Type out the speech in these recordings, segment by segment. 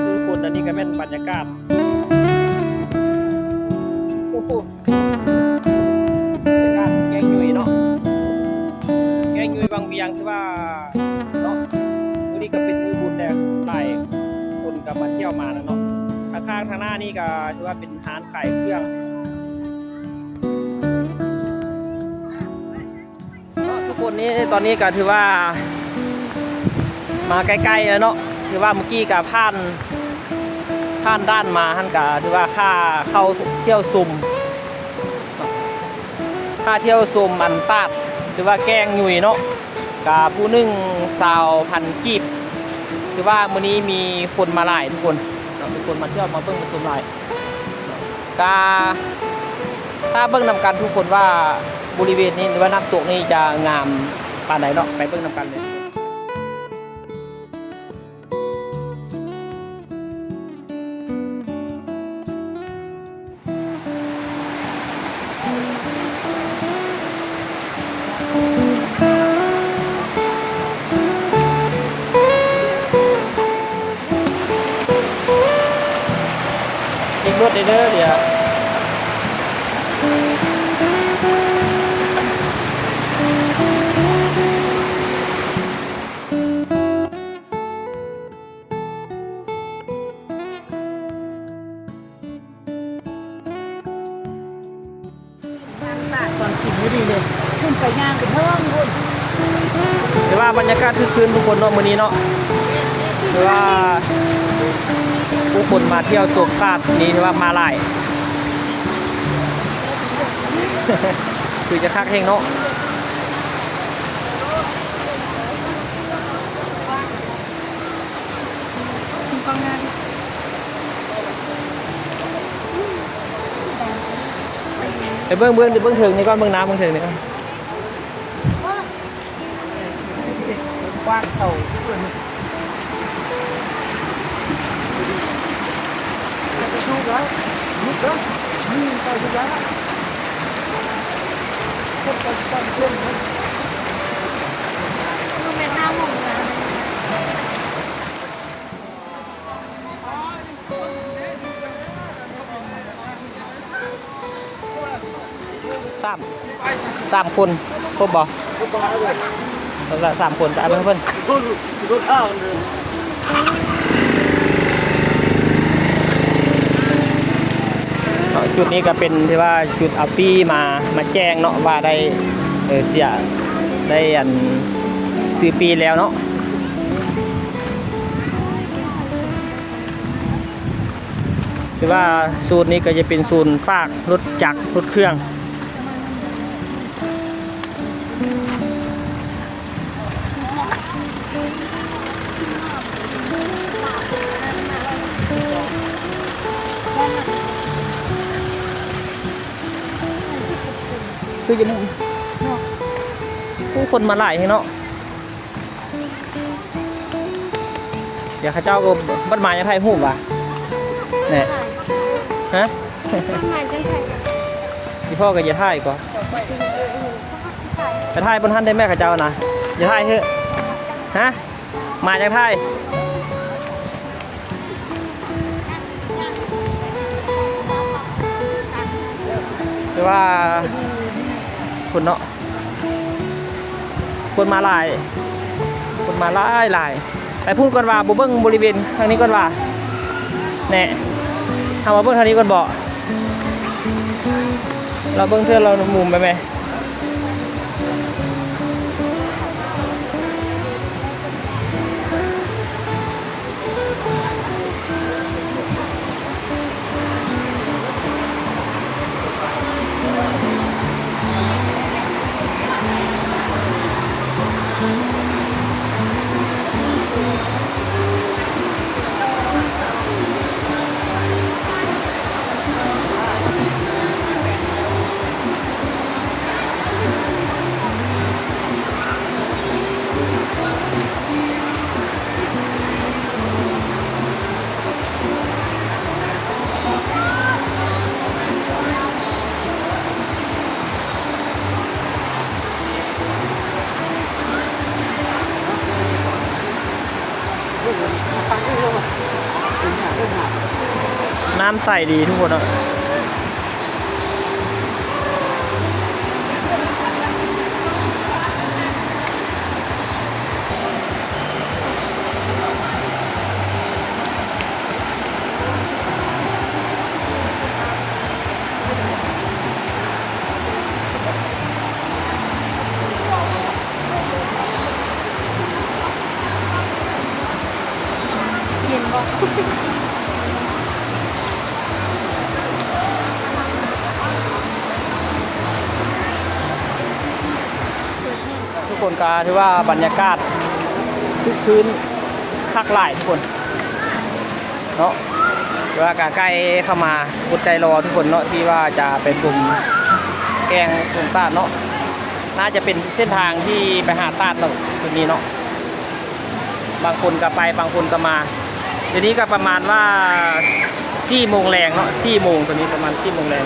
ທຸກຄົນ ອັນນີ້ກໍແມ່ນບັນຍາກາດ ໂອ້ໂຫ ແກງຫຍຸ່ຍເນາະ ແກງຫຍຸ່ຍວັງວຽງ ຖືວ່າເນາະ ມື້ນີ້ກໍເປັນມື້ບຸນແດ່ ຫຼາຍຄົນກໍມາທ່ຽວມາແລ້ວເນາະ. ຂ້າງໆ ທາງໜ້ານີ້ກໍຖືວ່າເປັນຮ້ານຂາຍເຄື່ອງ ເນາະ ທຸກຄົນນີ້ ຕອນນີ້ກໍຖືວ່າມາໃກ້ໆ ແລ້ວເນາະ ຖືວ່າມື້ກີ້ກໍຜ່ານ ຜ່ານດ່ານມາຫັ້ນ ກໍຖືວ່າຄ່າເຂົ້າທ່ຽວຊົມ ຄ່າທ່ຽວຊົມອັນຕາດ ຫຼືວ່າແກງຫຍຸ່ຍເນາະ ກໍຜູ້ໜຶ່ງຊາວພັນກີບ ຖືວ່າມື້ນີ້ມີຄົນມາຫຼາຍທຸກຄົນເນາະ ມີຄົນມາທ່ຽວມາເບິ່ງມາຊົມຫຼາຍ. ກະຖ້າເບິ່ງນຳກັນທຸກຄົນວ່າ ບໍລິເວນນີ້ ຫຼືວ່ານ້ຳຕົກນີ້ຈະງາມປານໃດເນາະ ໄປເບິ່ງນຳກັນເລີຍ. ເຮັດລົດເດີ ດຽວ ແຕ່ວ່າບັນຍາກາດຄຶກຄື້ນທຸກຄົນເນາະ ມື້ນີ້ເນາະ ແຕ່ວ່າຜູ້ຄົນມາທ່ຽວສົບຄາດນີ້ ຖືວ່າມາຫຼາຍ ຄືຈະຄັກແຮງເນາະ. ໄປເບິ່ງ ເບິ່ງ ເບິ່ງເທິງນີ້ກ່ອນ ເບິ່ງນ້ຳເບິ່ງເທິງນີ້ກ່ອນ ກວ້າງເຂົ້າ. ສາມ ສາມຄົນ ຄົບບໍ່? ຄົບແລ້ວ ສາມຄົນ ໄປເອົາມາໃຫ້ເພິ່ນ. ເນາະ ຈຸດນີ້ກໍເປັນທີ່ວ່າຈຸດເອົາປີ້ມາ ມາແຈ້ງເນາະ ວ່າໄດ້ ເອີ ເສຍ ໄດ້ ອັນ ຊື້ປີ້ແລ້ວເນາະ. ແຕ່ວ່າໂຊນນີ້ກໍຈະເປັນໂຊນຝາກລົດຈັກ ລົດເຄື່ອງ. ຄືຈະ ຜູ້ຄົນມາຫຼາຍແຮງເນາະ. ດຽວເຂົາເຈົ້າກໍບັດມາຢາກຖ່າຍຮູບຫວາ ແນ່ ຮະ ມາຈັ່ງໃດ ອີ່ພໍ່ກໍຢ່າຖ່າຍກໍ ເອີ ເອີ ໄປຖ່າຍບ່ອນຫັ້ນໄດ້ແມ່ ເຂົາເຈົ້ານະ ຢ່າຖ່າຍເຮີ້ ຮະ ມາຈັ່ງຖ່າຍ. ແຕ່ວ່າ ພຸ້ນເນາະ ຄົນມາຫຼາຍ ຄົນມາຫຼາຍໆ. ໄປພຸ້ນກ່ອນວ່າ ບໍ່ເບິ່ງບໍລິເວນທາງນີ້ກ່ອນວ່າ ແນ່ ເຮົາມາເບິ່ງທາງນີ້ກ່ອນເບາະ. ລາວເບິ່ງເທື່ອລາວມຸມໄປແມ. ນ້ຳໃສດີທຸກຄົນເນາະ. ເຢັນບໍ່? ທຸກຄົນກໍຖືວ່າບັນຍາກາດຄຶກຄື້ນຄັກຫຼາຍທຸກຄົນເນາະ ແຕ່ວ່າກໍໃກ້ເຂົ້າມາ ອົດໃຈລໍທຸກຄົນເນາະ ທີ່ວ່າຈະໄປຊົມແກ້ງຊົມຕາດເນາະ. ໜ້າຈະເປັນເສັ້ນທາງທີ່ໄປຫາຕາດເນາະ ຈຸດນີ້ເນາະ. ບາງຄົນກໍໄປ ບາງຄົນກໍມາ. ດຽວນີ້ກໍປະມານວ່າສີ່ໂມງແລງເນາະ ສີ່ໂມງ ຕອນນີ້ປະມານສີ່ໂມງແລງ.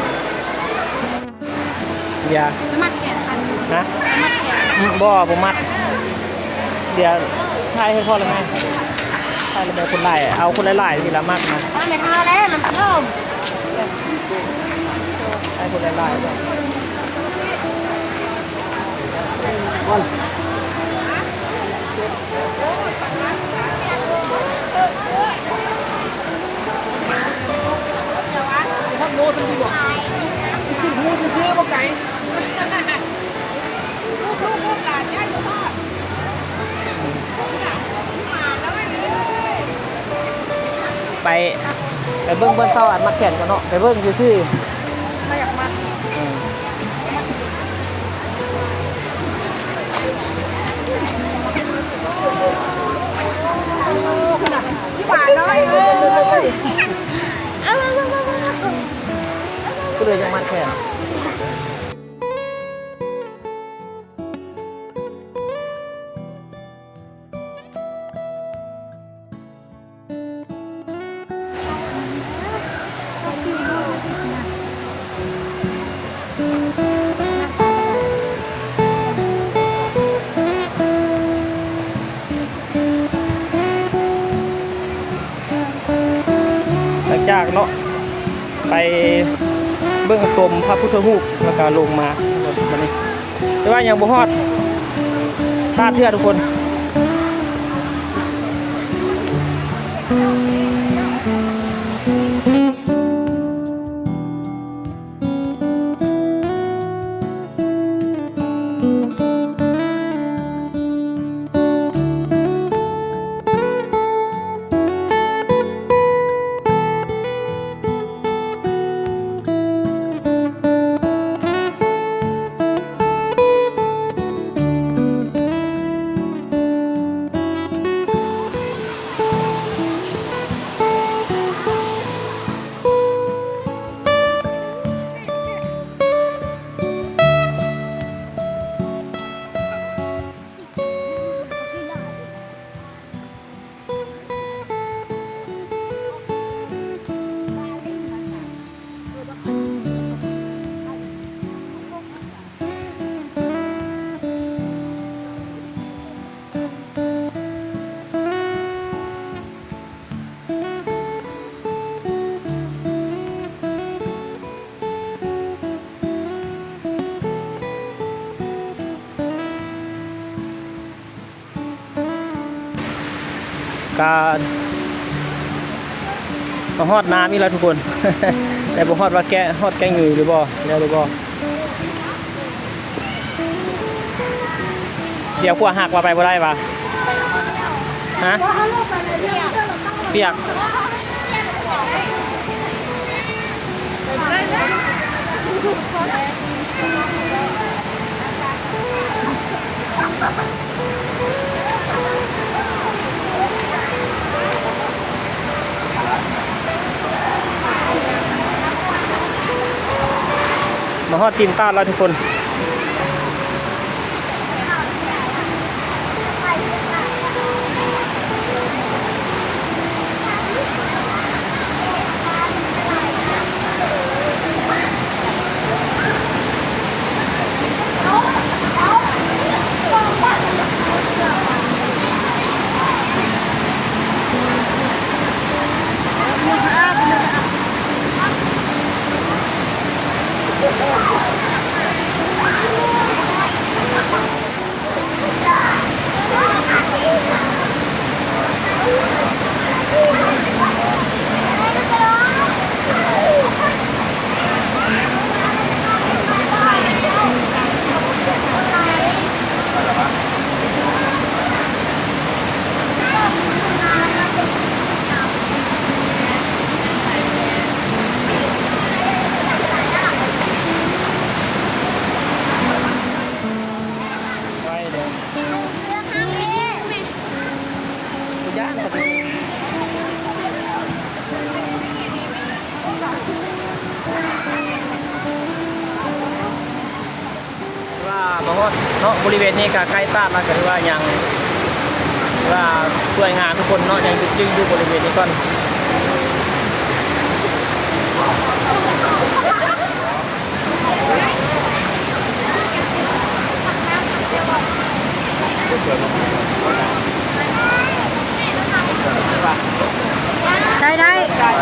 ເດຍ ມັດແຂນກັນ ຮະ? ມັດແຂນ ອືມ ບໍ່ ບໍ່ມັດ. ດຽວຖ່າຍໃຫ້ພໍແລ້ວແມ່ ຖ່າຍແລ້ວແມ່ ຄົນຫຼາຍ ເອົາຄົນຫຼາຍໆ ນີ້ລະມັດນະ. ເອົາແມ່ເຖົ້າແລ້ວ ມັນເຂົ້າ ໃຫ້ຄົນຫຼາຍໆ ກ່ອນ. ຮອດໂລຊັ້ນດີບໍ່? ຮູ້ຊື່ໆ ບໍ່ໄກ. ໄປ ໄປເບິ່ງບ່ອນເຊົາອັນມັດແຂນກ່ອນເນາະ ໄປເບິ່ງຊື່ໆ. ເຮົາຢາກມັດ ເອີ. ທີ່ບ້ານເນາະ ເອີ ຜູ້ໃດຢາກມັດແຂນ? ຫຼັງຈາກເນາະ ໄປເບິ່ງຊົມພະພຸດທະຮູບ ແລ້ວກະລົງມາ ບັດນີ້ ແຕ່ວ່າຍັງບໍ່ຮອດຕາດເທື່ອທຸກຄົນ. ກະມາຮອດນ້ຳອີກແລ້ວທຸກຄົນ ແຕ່ບໍ່ຮອດວ່າແກ້ ຮອດແກ້ງຍູຍຫຼືບໍ່ ແລ້ວຫຼືບໍ່. ດຽວຂົວຫັກວ່າໄປບໍ່ໄດ້ຫວາ? ຮະ? ປຽກ. ມາຮອດຕີນຕາດແລ້ວທຸກຄົນ. ໄວເດີ ຢ້ານ ວ່າມາຮອດເນາະ ບໍລິເວນນີ້ກະໃກ້ຕາດລະ ກະຖືວ່າຍັງ ຖືວ່າສວຍງາມທຸກຄົນເນາະ ຍັງຈຶ້ງໆຢູ່ບໍລິເວນນີ້ກ່ອນ. ໄດ້ ໄດ້ ເອົ້າ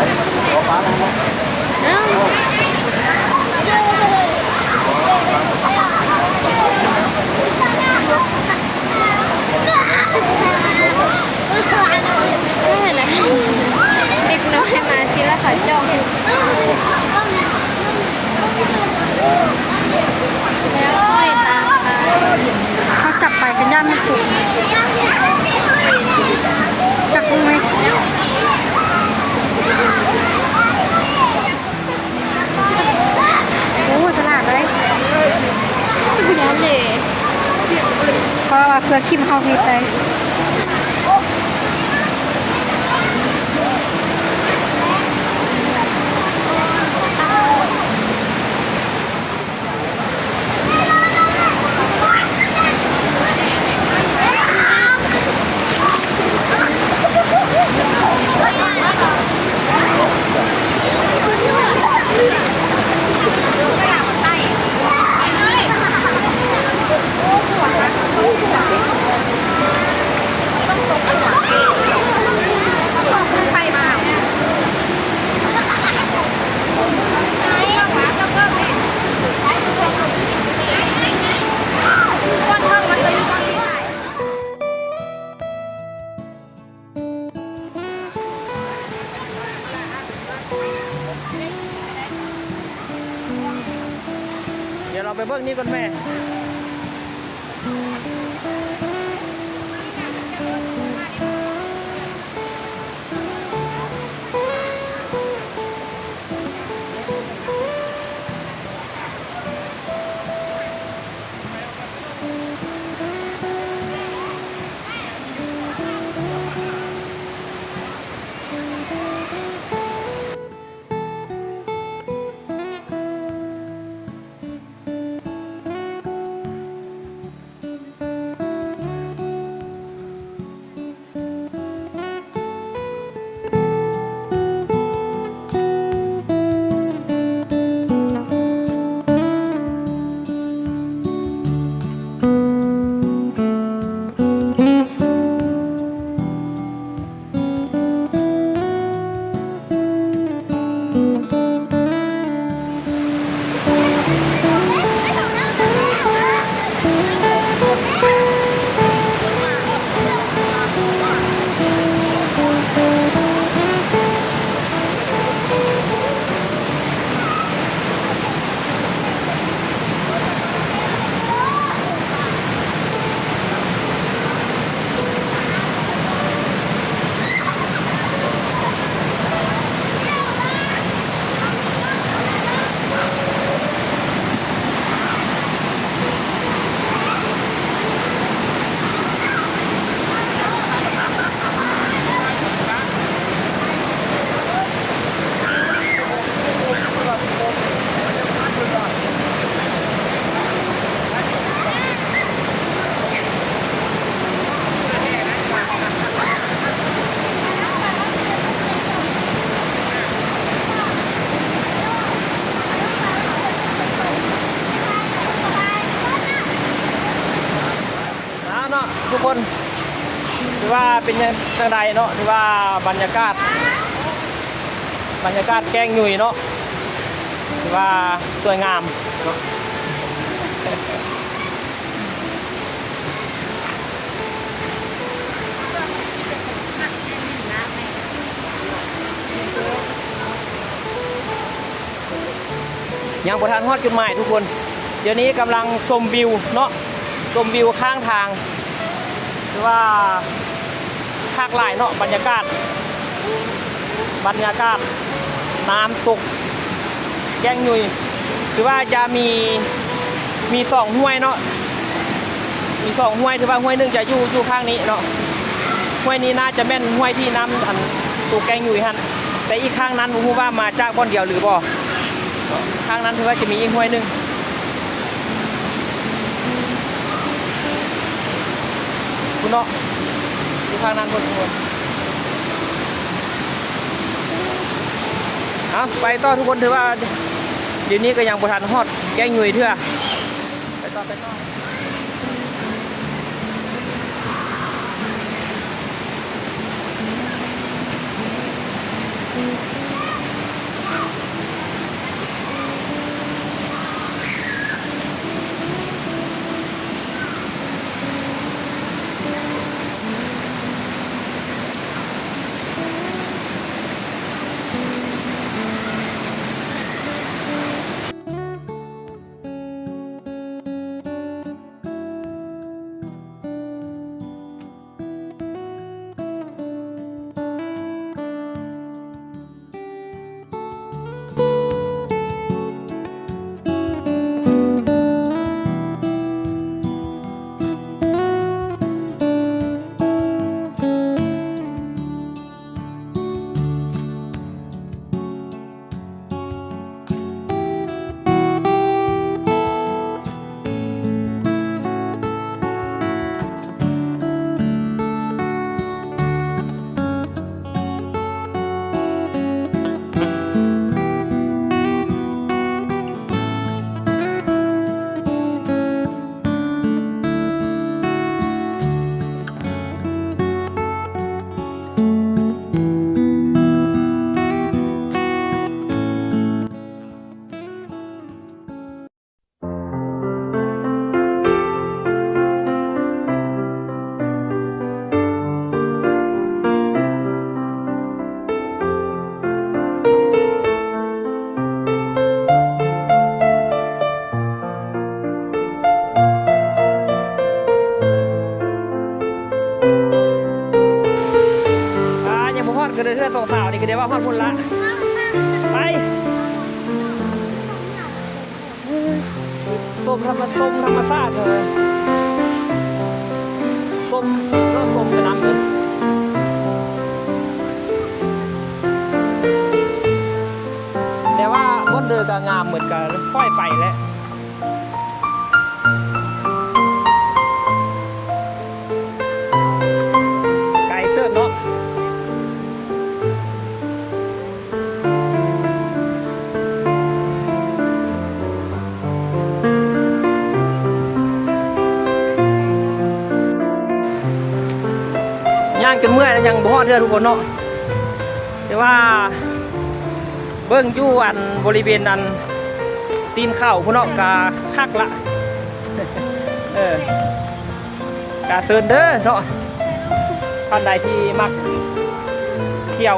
ເດັກນ້ອຍມາຊິລະຂາຈ້ອງ. ເຂົາຈັບໄປກະຢ້ານມັນຕົກ ຈັບຮູ້ໄໝ? ໂອ້ ສະຫຼາດເລີຍ ຊິບໍ່ຢ້ານເດ້ ເພາະວ່າເພື່ອຄີມເຮົາເຮັດໄດ້. ດຽວເຮົາໄປເບິ່ງນີ້ກ່ອນແມ່. ນ ຖືວ່າເປັນຈັ່ງ ຈັ່ງໃດເນາະ ຖືວ່າບັນຍາກາດ ບັນຍາກາດແກ້ງຫຍຸຍເນາະ ຖືວ່າສວຍງາມເນາະ. ຍັງບໍ່ທັນຮອດຈຸດໝາຍທຸກຄົນ. ດຽວນີ້ກຳລັງຊົມວິວເນາະ ຊົມວິວຂ້າງທາງ ຖືວ່າຄັກຫຼາຍເນາະ ບັນຍາກາດ ບັນຍາກາດນ້ຳຕົກແກ້ງຫຍຸຍ. ຖືວ່າຈະມີ ມີສອງຫ້ວຍເນາະ ມີສອງຫ້ວຍ ຖືວ່າຫ້ວຍໜຶ່ງຈະຢູ່ ຢູ່ຂ້າງນີ້ເນາະ. ຫ້ວຍນີ້ໜ້າຈະແມ່ນຫ້ວຍທີ່ນ້ຳ ອັນ ຕົກແກ້ງຫຍຸຍຫັ້ນ ແຕ່ອີກຂ້າງນັ້ນບໍ່ຮູ້ວ່າມາຈາກບ່ອນດຽວຫຼືບໍ່. ຂ້າງນັ້ນຖືວ່າຈະມີອີກຫ້ວຍໜຶ່ງ ພຸ້ນເນາະ ຢູ່ຂ້າງນັ້ນພຸ້ນ. ເອົາ ໄປຕໍ່ທຸກຄົນ ຖືວ່າດຽວນີ້ກໍຍັງບໍ່ທັນຮອດແກ້ງຫຍຸຍເທື່ອ. ໄປຕໍ່ ໄປຕໍ່. ອ່າ ຍັງບໍ່ຮອດ ກໍເດີນເທື່ອສອງສາວນີ້ ກໍໄດ້ວ່າຮອດພຸ້ນລະ ໄປ. ຊົມທຳມະ ຊົມທຳມະຊາດເລີຍ ຊົມ ເນາະ ຊົມໄປນຳເລີຍ. ແຕ່ວ່າບ່ອນເດີກະງາມ ເໝືອນກັນ ຄ່ອຍໄປແຫຼະ ໄກເຕີບເນາະ. ຍ່າງຈົນເມື່ອຍແລ້ວ ຍັງບໍ່ຮອດເທື່ອທຸກຄົນເນາະ ແຕ່ວ່າເບິ່ງຢູ່ອັນບໍລິເວນອັນຕີນເຂົາພຸ້ນເນາະ ກະຄັກລະ ເອີ. ກະເຊີນເດີເນາະ ທ່ານໃດທີ່ມັກທ່ຽວ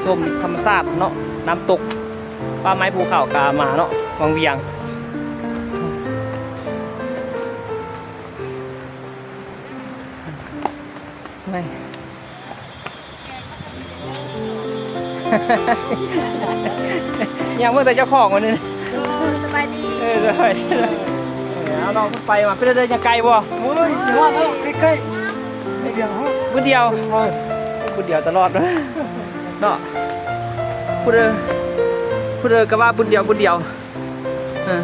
ຊົມທຳມະຊາດເນາະ ນ້ຳຕົກ ປ່າໄມ້ພູເຂົາກະມາເນາະ ວັງວຽງ. ຍັງເບິ່ງແຕ່ເຈົ້າຂອງວັນນີ້. ໂອ້ ສະບາຍດີ. ເອີ ສະບາຍດີ. ເອີ ເອົານ້ອງໄປມາ ເປັນໄດ້ ຍັງໄກບໍ່? ໂອ້ຍ ຮອດແລ້ວ ໃກ້ໆ ນິດດຽວຮອດ ບຶດດຽວ. ເອີ ບຶດດຽວຕະຫຼອດເນາະ ຜູ້ເດີ ຜູ້ເດີກໍວ່າບຶດດຽວ ບຶດດຽວ. ເອີ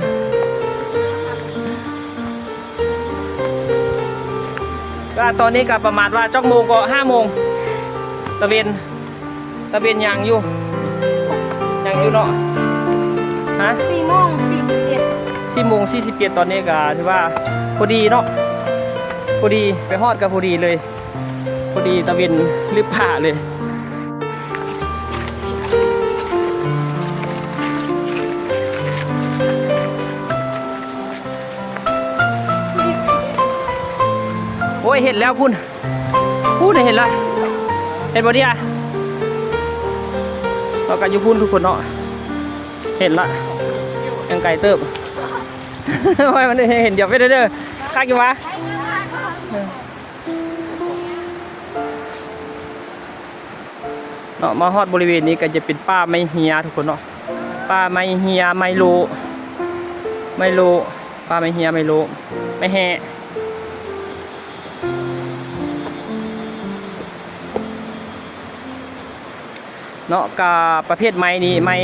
ກໍຕອນນີ້ກໍປະມານວ່າຈັກໂມງ ກໍຫ້າໂມງ ຕາເວັນ ຕາເວັນຍັງຢູ່ ຍັງຢູ່ເນາະ. ຮະ? ສີ່ໂມງສີ່ສິບເຈັດ ສີ່ໂມງສີ່ສິບເຈັດ ຕອນນີ້ກໍຖືວ່າພໍດີເນາະ. ພໍດີ ໄປຮອດກໍພໍດີເລີຍ ພໍດີຕາເວັນລຶບຟ້າເລີຍ. ໂອ້ຍ ເຫັນແລ້ວພຸ້ນ ພຸ້ນ ເຫັນລະ ເຫັນບໍ່ເດຍ? ເຮົາກໍຢູ່ພຸ້ນທຸກຄົນເນາະ ເຫັນລະ ຍັງໄກເຕີບ. ໂອ້ຍ ມັນເຫັນດຽວເປັນເດີ ຄັກຢູ່ຫວາ? ເນາະ ມາຮອດບໍລິເວນນີ້ກໍຈະເປັນປ່າໄມ້ເຮຍທຸກຄົນເນາະ ປ່າໄມ້ເຮຍ ໄມ້ໂລ ໄມ້ໂລ ປ່າໄມ້ເຮຍ ໄມ້ໂລ ໄມ້ແຮເນາະ. ກະປະເພດໄມ້ນີ້ ໄມ້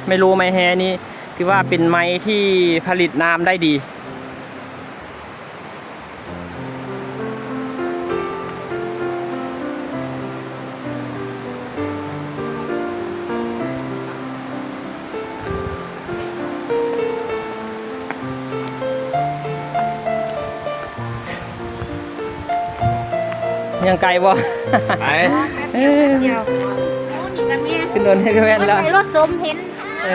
ໄມ້ໂລ ໄມ້ແຮນີ້ ຖືວ່າເປັນໄມ້ທີ່ຜະລິດນ້ຳໄດ້ດີ. ຍັງໄກບໍ່? ໄກ ເອີ ດຽວ ຂຶ້ນໂດນໃຫ້ແມ່ນລະ ລົດສົມເຫັນ ເອີ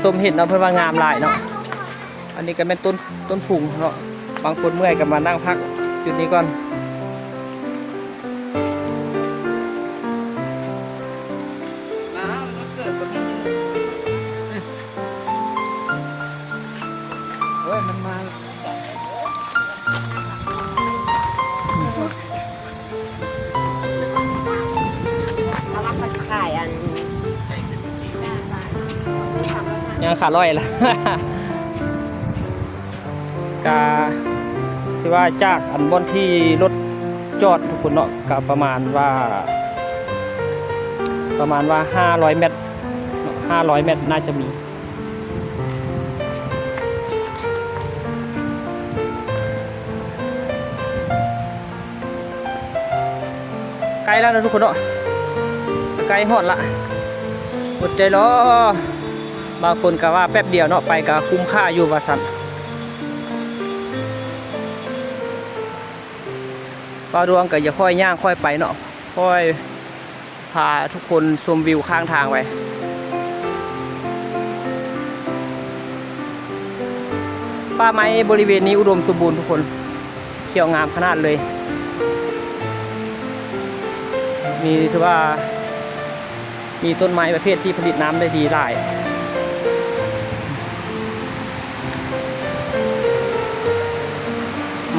ສົມເຫັນເນາະ ເພິ່ນວ່າງາມຫຼາຍເນາະ. ອັນນີ້ກໍແມ່ນຕົ້ນ ຕົ້ນພຸງເນາະ ບາງຄົນເມື່ອຍກໍມານັ່ງພັກຈຸດນີ້ກ່ອນ. ໂອ້ຍ ມັນມາ ລະວ່າເຂົາຊິຂາຍອັນ ຍັງຂາລ້ອຍລະ ກະຖືວ່າຈາກອັນບ່ອນທີ່ລົດຈອດທຸກຄົນເນາະ ກະປະມານວ່າ ປະມານວ່າຫ້າຮ້ອຍແມັດເນາະ ຫ້າຮ້ອຍແມັດໜ້າຈະມີ. ໃກ້ແລ້ວນະທຸກຄົນເນາະ ໃກ້ຮອດລະ ອົດໃຈລໍ ບາງຄົນກະວ່າແປັບດຽວເນາະ ໄປກະຄຸ້ມຄ່າຢູ່ວ່າຊັ້ນ. ບ່າວດວງກະຈະຄ່ອຍຍ່າງຄ່ອຍໄປເນາະ ຄ່ອຍ ພາທຸກຄົນຊົມວິວຂ້າງທາງໄປ. ປ່າໄມ້ບໍລິເວນນີ້ອຸດົມສົມບູນທຸກຄົນ ຂຽວງາມຂະໜາດເລີຍ ມີ ຖືວ່າມີຕົ້ນໄມ້ປະເພດທີ່ຜະລິດນ້ຳໄດ້ດີຫຼາຍ.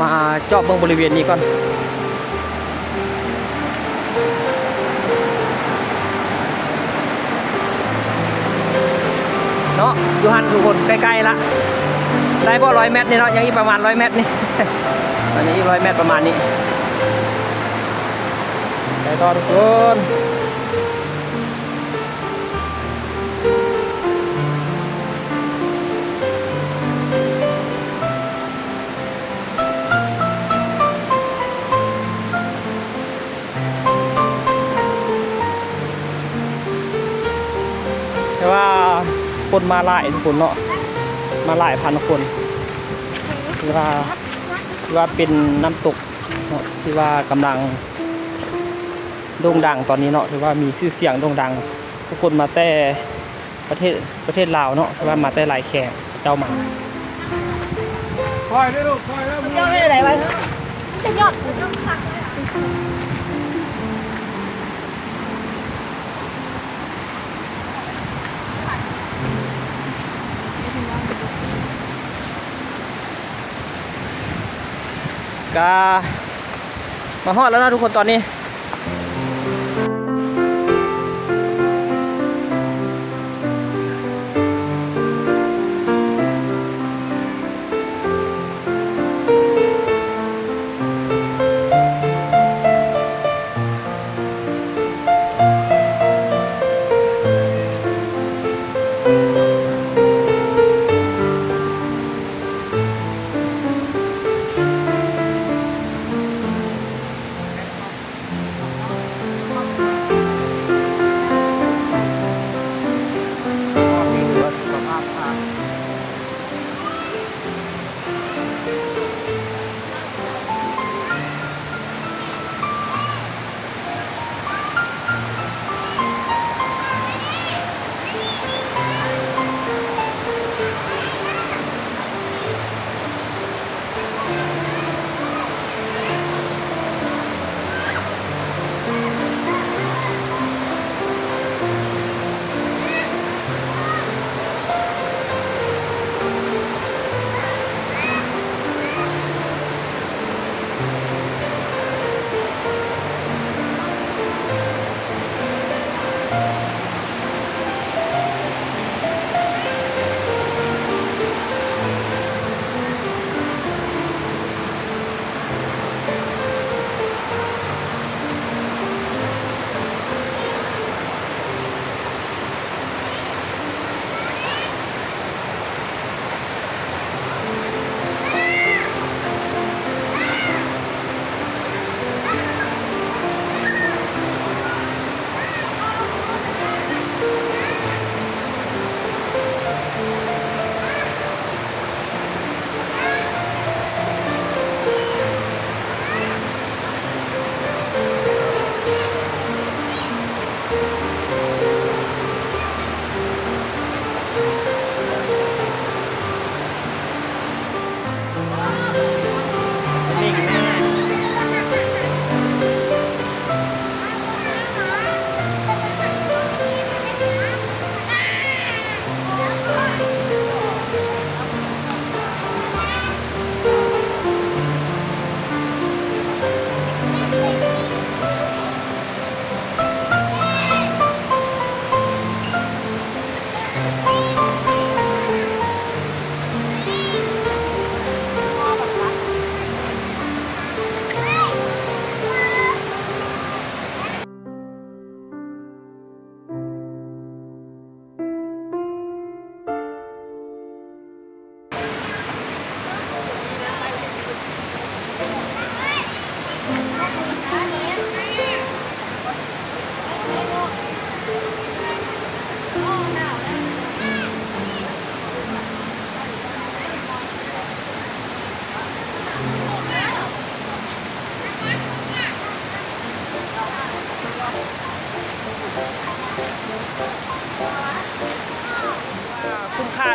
ມາເຈາະເບິ່ງບໍລິເວນນີ້ກ່ອນເນາະ ຢູ່ຫັ້ນທຸກຄົນ ໃກ້ໆລະ ໄດ້ບໍ່ ຮ້ອຍແມັດນີ້ເນາະ ຍັງອີກປະມານຮ້ອຍແມັດນີ້ ອັນນີ້ອີກຮ້ອຍແມັດປະມານນີ້ ໄປຕໍ່ທຸກຄົນ. ແຕ່ວ່າຄົນມາຫຼາຍທຸກຄົນເນາະ ມາຫຼາຍພັນຄົນ ຖືວ່າ ຖືວ່າເປັນນ້ຳຕົກເນາະ ທີ່ວ່າກຳລັງໂດ່ງດັງຕອນນີ້ເນາະ ຖືວ່າມີຊື່ສຽງໂດ່ງດັງ ຜູ້ຄົນມາແຕ່ ປະເທດ ປະເທດລາວເນາະ ແຕ່ວ່າມາແຕ່ຫຼາຍແຂວງເຈົ້າມາ. ຄ່ອຍເດີລູກ ຄ່ອຍເດີ ເຈົ້າເຮັດໄດ້ໄວ ຈະຍອດ ກະມາຮອດແລ້ວເນາະທຸກຄົນຕອນນີ້. ແ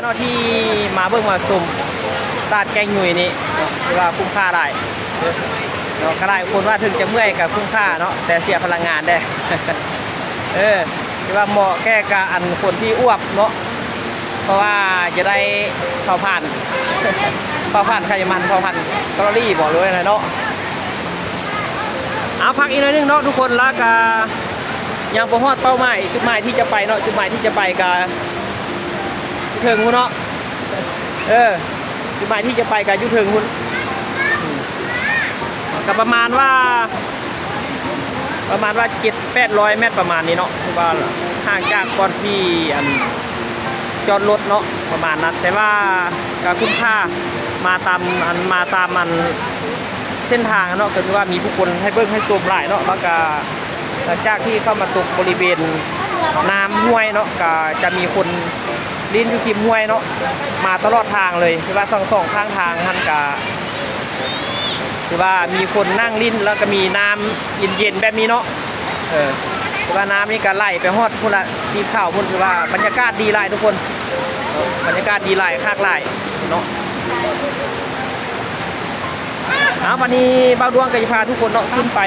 ເນາະ ທີ່ມາເບິ່ງມາຊົມຕະຫຼາດແກ້ງຫຍຸຍນີ້ ຖືວ່າຄຸ້ມຄ່າຫຼາຍເນາະ. ກໍຫຼາຍຄົນວ່າເຖິງຈະເມື່ອຍກໍຄຸ້ມຄ່າເນາະ ແຕ່ເສຍພະລັງງານເດ້. ເອີ ຖືວ່າເໝາະແກ່ກະອັນຄົນທີ່ອວບເນາະ ເພາະວ່າຈະໄດ້ເຜົາຜານ ເຜົາຜານໄຂມັນ ເຜົາຜານແຄລໍຣີບໍ ຫຼືວ່າແນວໃດເນາະ. ເອົາ ພັກອີກໜ້ອຍໜຶ່ງເນາະທຸກຄົນ ແລ້ວກະຍັງບໍ່ຮອດເປົ້າໝາຍ ຈຸດໝາຍທີ່ຈະໄປເນາະ. ຈຸດໝາຍທີ່ຈະໄປກະເຖິງພຸ້ນເນາະ. ເອີ ຈຸດໝາຍທີ່ຈະໄປກໍຢູ່ເທິງພຸ້ນ ກໍປະມານວ່າ ປະມານວ່າເຈັດແປດຮ້ອຍແມັດປະມານນີ້ເນາະ ຄືວ່າຫ່າງຈາກບ່ອນທີ່ອັນຈອດລົດເນາະ ປະມານນັ້ນ. ແຕ່ວ່າກໍຄຸ້ມຄ່າ ມາຕາມອັນ ມາຕາມອັນເສັ້ນທາງເນາະ ກໍຖືວ່າມີຜູ້ຄົນໃຫ້ເບິ່ງໃຫ້ຊົມຫຼາຍເນາະ ແລ້ວກໍ ຫຼັງຈາກທີ່ເຂົ້າມາຕົກບໍລິເວນນ້ຳຫ້ວຍເນາະ ກະຈະມີຄົນຫຼິ້ນຢູ່ລິມຫ້ວຍເນາະ ມາຕະຫຼອດທາງເລີຍ. ຄືວ່າສອງ ສອງຂ້າງທາງຫັ້ນກະ ຄືວ່າມີຄົນນັ່ງຫຼິ້ນ ແລ້ວກະມີນ້ຳເຢັນໆແບບນີ້ເນາະ. ເອີ ຄືວ່ານ້ຳນີ້ກະໄຫຼໄປຮອດພຸ້ນລະ ຕີນເຂົາພຸ້ນ. ຄືວ່າບັນຍາກາດດີຫຼາຍທຸກຄົນ ບັນຍາກາດດີຫຼາຍ ຄັກຫຼາຍເນາະ. ເອົາ ບັດນີ້ບ່າວດວງກໍຈະພາທຸກຄົນເນາະ ຂຶ້ນໄປ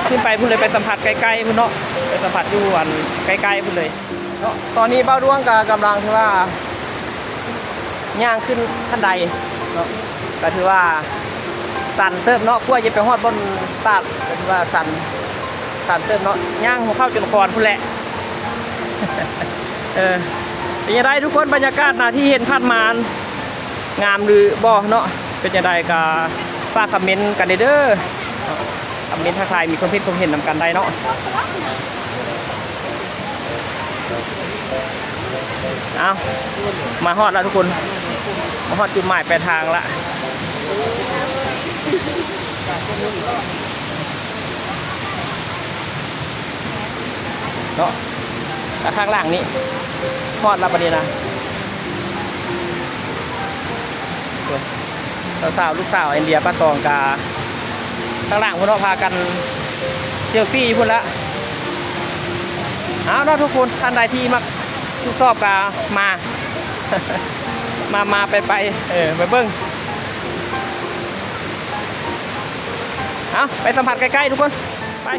ຂຶ້ນໄປພຸ້ນເລີຍ ໄປສຳຜັດໃກ້ໆພຸ້ນເນາະ ໄປສຳຜັດຢູ່ອັນໃກ້ໆພຸ້ນເລີຍເນາະ. ຕອນນີ້ບ່າວດວງກໍກຳລັງ ຖືວ່າຍ່າງຂຶ້ນຂັ້ນໄດເນາະ ກໍຖືວ່າຊັນເຕີບເນາະ ກວ່າຈະໄປຮອດບ່ອນຕາດ ກໍຖືວ່າຊັນ ຊັນເຕີບເນາະ ຍ່າງຫົວເຂົ່າຈົນຄອນພຸ້ນແຫຼະ. ເອີ ເປັນຈັ່ງໃດທຸກຄົນ ບັນຍາກາດນະ ທີ່ເຫັນຜ່ານມາ ງາມຫຼືບໍ່ເນາະ? ເປັນຈັ່ງໃດກໍຝາກຄອມເມັນກັນແດ່ເດີ ຄອມເມັນທັກທາຍ ມີຄວາມຄິດຄວາມເຫັນນຳກັນໄດ້ເນາະ. ເອົາ ມາຮອດແລ້ວທຸກຄົນ ມາຮອດຈຸດໝາຍປາຍທາງລະ. ເນາະ ແລ້ວຂ້າງຫຼັງນີ້ຮອດແລ້ວບັດນີ້ນະ ສາວໆ ລູກສາວອິນເດຍປາຕອງກະຂ້າງຫຼັງພຸ້ນເນາະ ພາກັນເຊລຟີຢູ່ພຸ້ນລະ. ເອົາເນາະທຸກຄົນ ທ່ານໃດທີ່ມັກທົດສອບກະມາ ມາ ມາ ໄປ ໄປ ເອີ ໄປເບິ່ງ. ເອົາ ໄປສຳຜັດໃກ້ໆ ທຸກຄົນ ໄປ.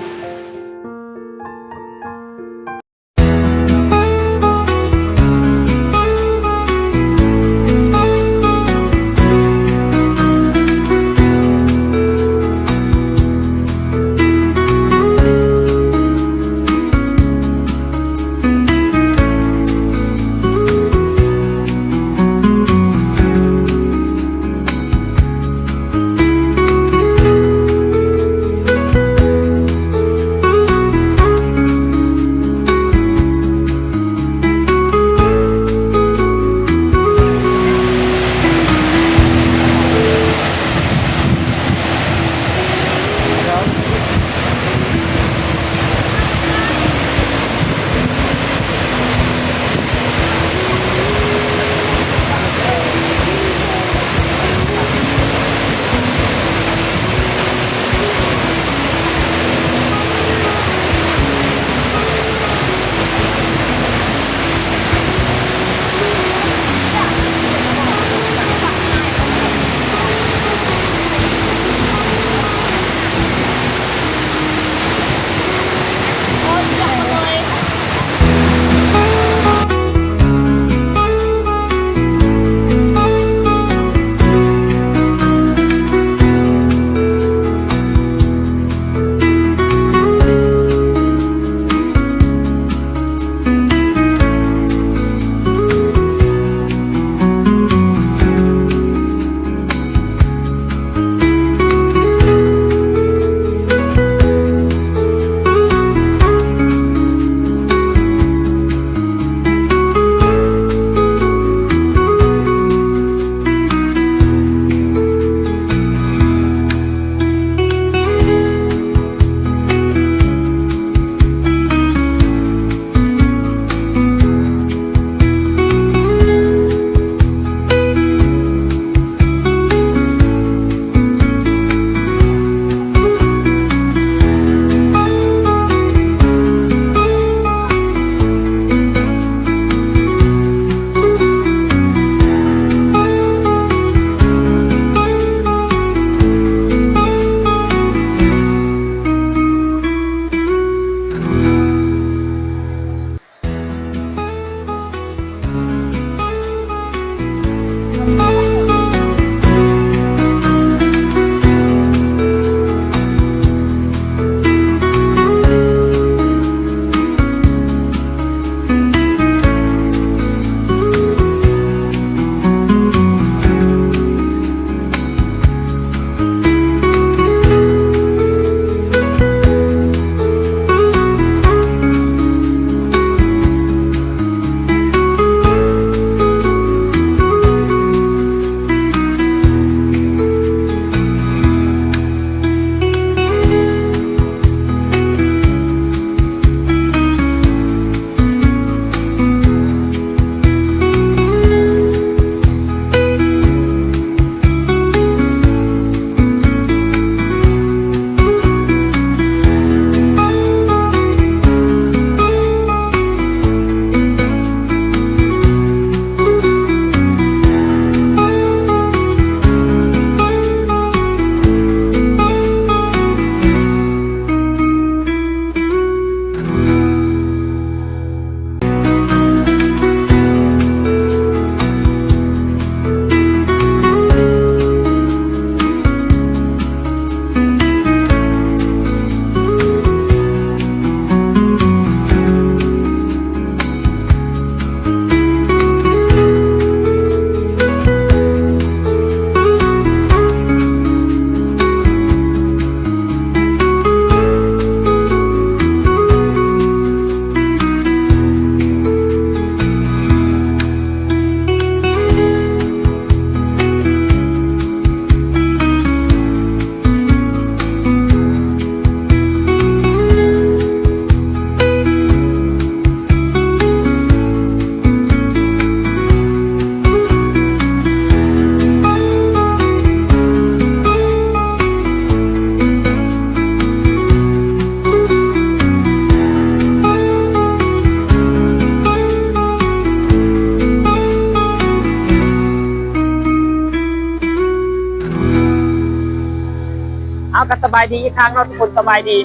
ກໍສະບາຍດີອີກຄັ້ງເນາະ ທຸກຄົນສະບາຍດີ.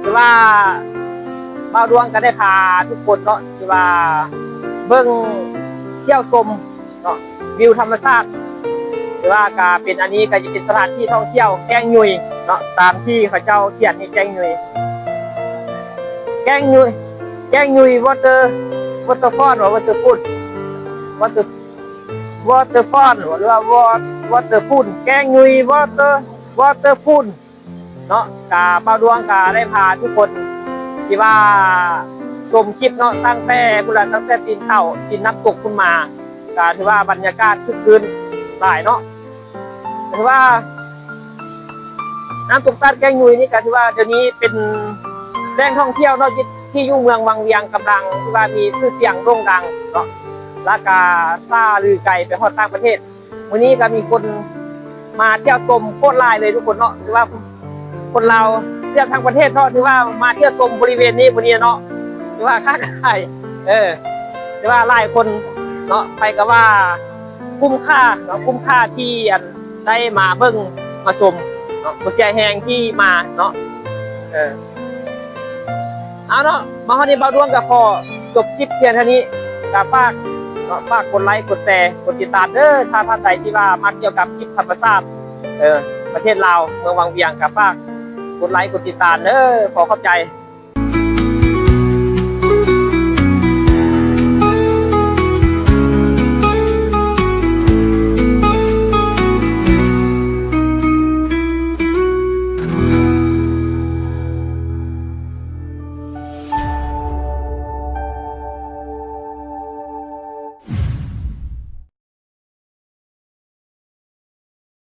ຄືວ່າບ່າວດວງກໍໄດ້ພາທຸກຄົນເນາະ ຄືວ່າເບິ່ງ ທ່ຽວຊົມເນາະ ວິວທຳມະຊາດ ຄືວ່າກໍເປັນ ອັນນີ້ກໍຈະເປັນສະຖານທີ່ທ່ອງທ່ຽວແກ້ງຍຸຍເນາະ ຕາມທີ່ເຂົາເຈົ້າຂຽນນີ້ ແກ້ງຍຸຍ ແກ້ງຍຸຍ ແກ້ງຍຸຍ Water Waterfall ຫວາ Waterfall Water Waterfall ຫວາ ຫຼືວ່າ Wa- Waterfall ແກ້ງຍຸຍ Water Waterfall ເນາະ. ກະບ່າວດວງກະໄດ້ພາທຸກຄົນທີ່ວ່າຊົມຄລິບເນາະ ຕັ້ງແຕ່ພຸ້ນລະ ຕັ້ງແຕ່ຕີນເຂົ້າ ຕີນນ້ຳຕົກພຸ້ນມາ ກະຖືວ່າບັນຍາກາດຄຶກຄື້ນຫຼາຍເນາະ. ຖືວ່ານ້ຳຕົກຕາດແກ້ງຍຸຍນີ້ ກະຖືວ່າດຽວນີ້ເປັນແຫຼ່ງທ່ອງທ່ຽວເນາະ ທີ່ຢູ່ເມືອງວັງວຽງ ກຳລັງທີ່ວ່າມີຊື່ສຽງໂດ່ງດັງເນາະ ລະກະຊ່າລືໄກໄປຮອດຕ່າງປະເທດ. ມື້ນີ້ກໍມີຄົນມາທ່ຽວຊົມໂຄດຫຼາຍເລີຍທຸກຄົນເນາະ ຖືວ່າຄົນລາວເກືອບທັງປະເທດເນາະ ຖືວ່າມາທ່ຽວຊົມບໍລິເວນນີ້ມື້ນີ້ເນາະ ຖືວ່າຄັກຫຼາຍ ເອີ ຖືວ່າຫຼາຍຄົນເນາະ ໃຜກໍວ່າຄຸ້ມຄ່າເນາະ ຄຸ້ມຄ່າທີ່ ອັນ ໄດ້ມາເບິ່ງມາຊົມເນາະ ບໍ່ເສຍແຮງທີ່ມາເນາະ ເອີ. ເອົາເນາະ ມາຮອດນີ້ບ່າວດວງກໍຂໍຈົບຄລິບພຽງເທົ່ານີ້ ກໍຝາກເນາະ ຝາກກົດໄລ ກົດແຊ ກົດຕິດຕາມເດີ ຖ້າທ່ານໃດທີ່ວ່າມັກກ່ຽວກັບຄລິບທຳມະຊາດ ເອີ ປະເທດລາວ ເມືອງວັງວຽງ ກໍຝາກກົດໄລ ກົດຕິດຕາມເດີ ຂໍຂອບໃຈ.